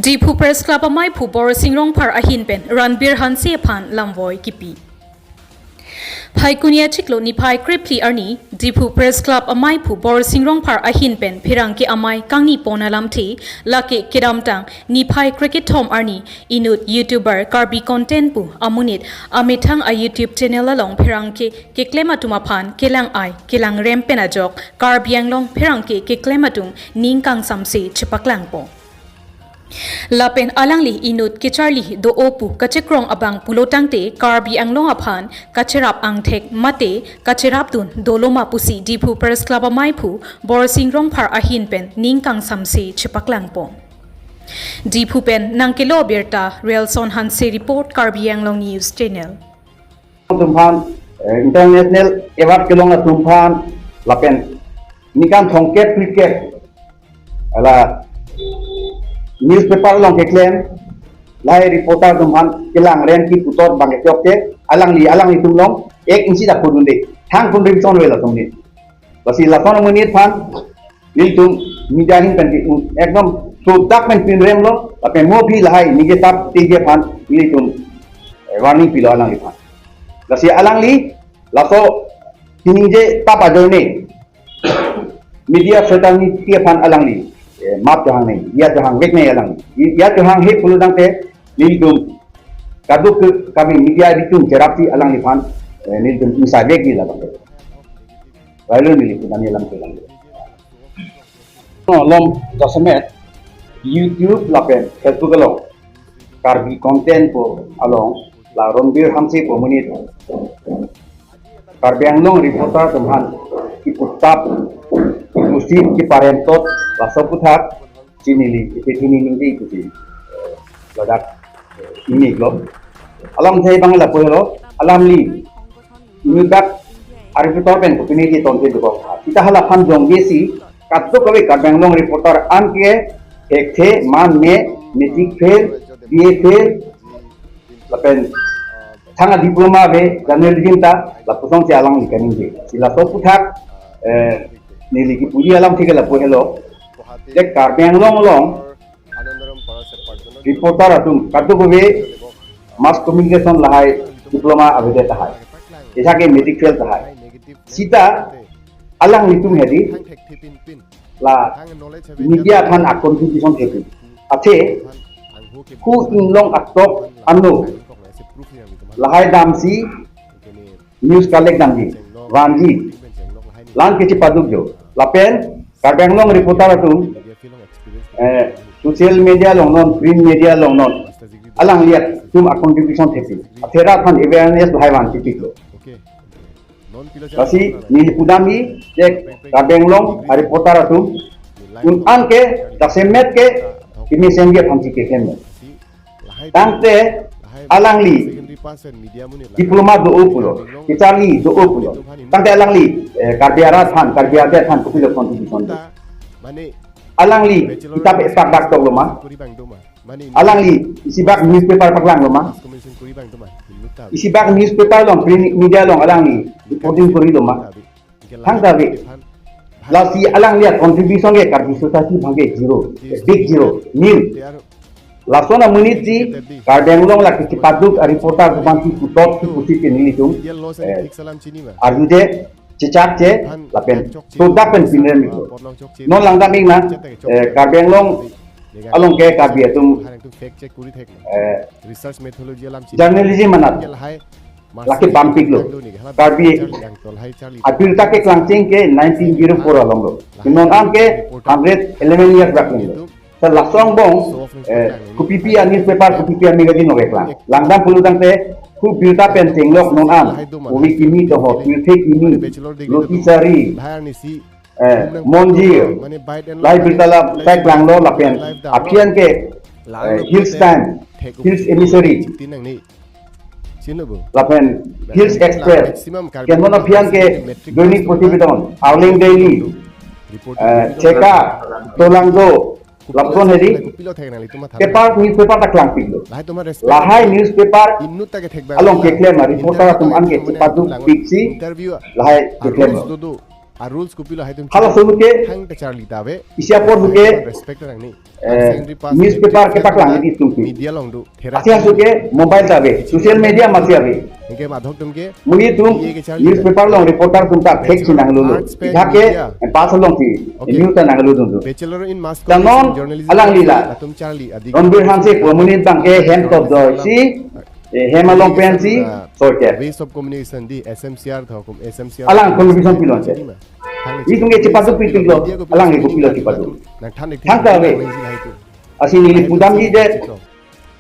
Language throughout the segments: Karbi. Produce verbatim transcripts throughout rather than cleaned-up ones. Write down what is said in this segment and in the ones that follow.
Diphu Press Club amaiphu Borsing Rongphar ahin pen Ranbir Hanse aphan lamvoi kipi. Phaikuni achiklo niphai krephli arni, Diphu Press Club amaiphu Borsing Rongphar ahin pen pherangke amei kangni pon alamthe, lake kedamtang niphai krekethom arni inut YouTuber Karbi Content pu amonit amethang a-YouTube channel along pherangke keklem atum aphan kelang-ai kelangrem pen ajok Karbi Anglong pherangke keklem atum ning kangsamse chepaklangpo. Lapen alangli inut kecharli do-o pu kachekrong abang pulo tangte Karbi Anglong aphan kacherap angthek mate kacherapdun doloma pusi Diphu Press Club amaiphu Borsing Rongphar ahin pen ning kangsamse chepaklangpo. Diphu pen nangkelo birta Relson Hanse report, Karbi Anglong News Channel. Atum aphan, eh, international award kelong atum aphan, lapen ningkan thomkep phlikep, ala newspaper along keklem, lahai reporter atum aphan kelangrem kipu tot bang kechok ke, alangli, alanglitum along ek inchi dak pudunde, thang pun ring son vela atum ni. Lasi lason amonit aphan, nelitum media ahin pen ki, um, ekdom sodak pen pinremlo, lapen mo aphi lahai ningje tap tingje aphan nelitum, eh, warning pilo alangliphan. Lasi alangli laso kiningje tap ajoine media fraternity aphan alangli, eh, map chohang nai, ya chohang vek nai alangli. Ya chohanghe pulo tangte nelitum kaduk kami media atum cherapsi alangliphan, eh, nelitum inside vekji labang. Lalu nelitum nani alam kelang. Along jasemet YouTube lapen Facebook along Karbi Content pu along la Ranbir Hanse pu amonit Karbi Anglong reporter atum aphan kipu tap, kipusi, kiparem tot, laso aphuthak si neli ipethini ningje pusi, eh, ladak, eh, ingni lo. Alamthe abang lapu helo, alangli inut dak a-reporter pen kopine ke tonte dokok. Sita halaphan jongge si, kadokave Karbi Anglong reporter an ke, thekthe, man me, matric fail, B A fail, lapen thang a-diploma ave, journalism ta, lapuson si alangli kaningje. Si laso aphuthak, eh, neli kipuji alamthe ke lapu helo. Je Karbi Anglong along reporter atum kadokave mass communication lahai diploma avedet tahai, ejak ke matric fail tahai. Sita alanglitum hedi la media aphan a-contribution thepi. Athe hu inglong atok ano lahai damsi news collect damji, vanji, la-an kechepaduk jo. Lapen Karbi Anglong reporter atum, eh, social media along non, print media along non, alangli atum a-contribution thepi. Athe rat aphan awareness lahai van thepi lo. Lasi neli pudamji je Karbi Anglong a-reporter atum un-an ke jasemet ke kemesen dia aphan si keklem. Tangte alangli diploma do-o pulo, kecharli do-o pulo. Tangte alangli, eh, Karbi arat aphan, Karbi adet aphan kopilo contribution do? Alangli kitap epak dak toklo ma? Alangli isibak newspaper paklanglo ma? Isibak newspaper along, print media along alangli reporting korilo ma? Thangta ave. Lasi alangli a-contribution ke Karbi society abang ke zero, big zero, nil. Lason amonit si Karbi Anglong la kechepaduk a-reporter atum aphan kipu tot kipusi pen nelitum, eh, arjude, chechakche, lapen sodak pen pinrem iklo. Non langdam iknang, eh, Karbi Anglong along ke Karbi atum, eh, journalism anat lake bangpiklo. Karbi abirta keklangcheng ke nineteen zero four along lo. Non an ke hundred eleven years bak lo. Sa laso angbong, eh, kopipi a-newspaper, kopipi a-magazine lo keklang. Langdam pulo tangte, hu birta pen chenglok non an, ove kimi doho, pirthe kimi, loti sari, eh, monjir, lahai birta la sai klanglo lapen aphi an ke, eh, Hills Time, Hills Emissary, lapen Hills Express, kemon aphi an ke Doinik Protibedon, Arleng Daily, eh, Cheka, Tolangdo, lapuson hedi, paper, newspaper ta klangpiklo. Lahai newspaper along keklem a-reporter atum an ke chepaduk piksi, lahai keklem. A rules kopilo haitum. Halaso ke thang ta charli ta ave. Isi apor ke, respect ta nangji. Eh, newspaper kepaklang di tum. Media along do. Asi aso ke mobile ta ave, social media masi ave. Anke mathok atum ke. Monit atum, newspaper along reporter atum ta thek si nanglo lo. Ithak ke, eh, pass along si, news ta nanglo dun do. Bachelor in Mass Communication Journalism. Alangli la. Latum charli adik. Ronbir Hanse pu amonit abang ke hem top do si, eh, hem along pensi, so ke. Ways of communication di S M C R tho kum, S M C R. Alang contribution pilo si. Itum ke chepatu pitu lo, alangli kopilo chepatu. Thang ta ave. Asi neli pudamji de,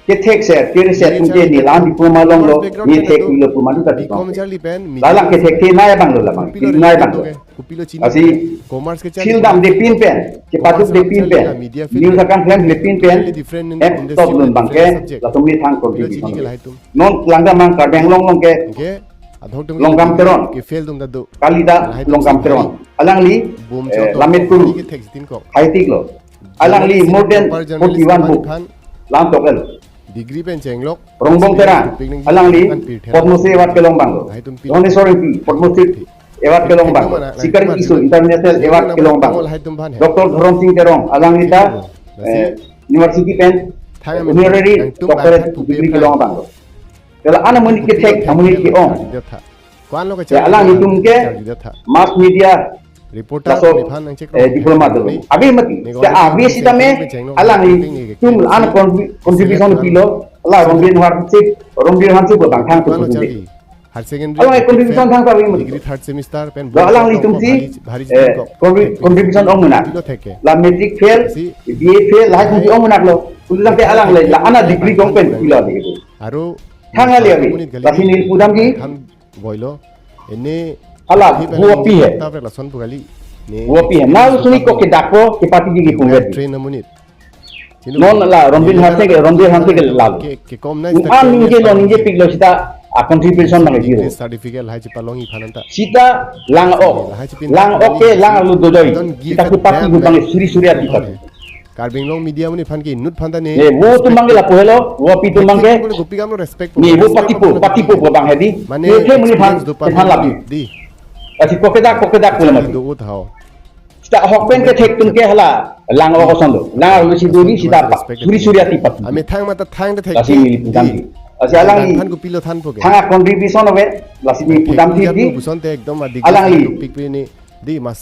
kethek se, kere se atum ke neli la-an diploma longlo, neli thek pilo pu madu ta tikong. Lalang kethek ke nai abang lo labang, nai abang lo. Asi, film damde pinpen, chepatu de pinpen, news akam film de pinpen, eh, top lun abang ke, latum neli thang contribution. Non langdam abang Karbi Anglong along ke, Longkam Teron. Kalida Longkam Teron. Alangli, eh, Lammet Kuru. Haitik lo. Alangli more than forty-one book. Lam tokel. Degree pen chenglok. Rongbong Terang. Alangli Padma Shri Award kelong abang lo. Dhoneswar Engti, Padma Shri Award kelong abang lo. Sikari Tisso International Award kelong abang lo. Doctor Dharam Sing Terang. Alangli ta, eh, university pen honorary doctorate degree kelong abang lo. Kala ana amonit kethek, amonit ke-ong. Ya, alanglitum ke mass media, reporter laso, eh, diploma do. Ave mati. Te ave sitame alanglitum la-an contribution pilo, la Ronbir Hanse, Ronbir Hanse pu abang thang tu. Higher secondary, alang contribution thang ta ave mati. Degree third semester pen. Alanglitum si, eh, contribution ong munak. La matric fail, B A fail, lahai ong munak lo. Pulang ke alang le, la ana degree kong pen pilo de. Aro thang ali ave. Lasi neli pudamji. Boilo. Ene hala, wo pi he. Wo pi he. Nau suni ko kedakpo, kepatiji ke pungret. Train amonit. Non la, Ronbir Hanse ke, Ronbir Hanse ke lalo. Ke, kekom na. An ningje lo, ningje piklo sita, a contribution abang zero. Certificate lahai chepalongji aphan anta. Sita lang-ok. Lang-ok ke lang-ok lo dojoi. Sita kepati abang suri suri ati pati. Karbi Anglong media amonit aphan ke inut aphan ta ne. Ne, wo atum abang ke lapu helo, wo pi atum abang ke. Kopi kam lo respect. Ne, wo patipo, patipo abang hedi. Mane ne, the amonit aphan, experience do aphan lapu. Di. Lasi kokedak, kokedak pu le mati. Do ut hao. Sita ahok pen kethek atum ke hala, lang-ok ason lo. Lang-ok lo si dori sita pa. Suri suri ati pati. Amethang mata thang ta thek. Lasi neli pudamji. Lasi alangli. Than kopilo thanpo ke. Thang a contribution ave, lasi neli pudamji di. Puson te ekdom adik alangli. Pik pi ni. Di mas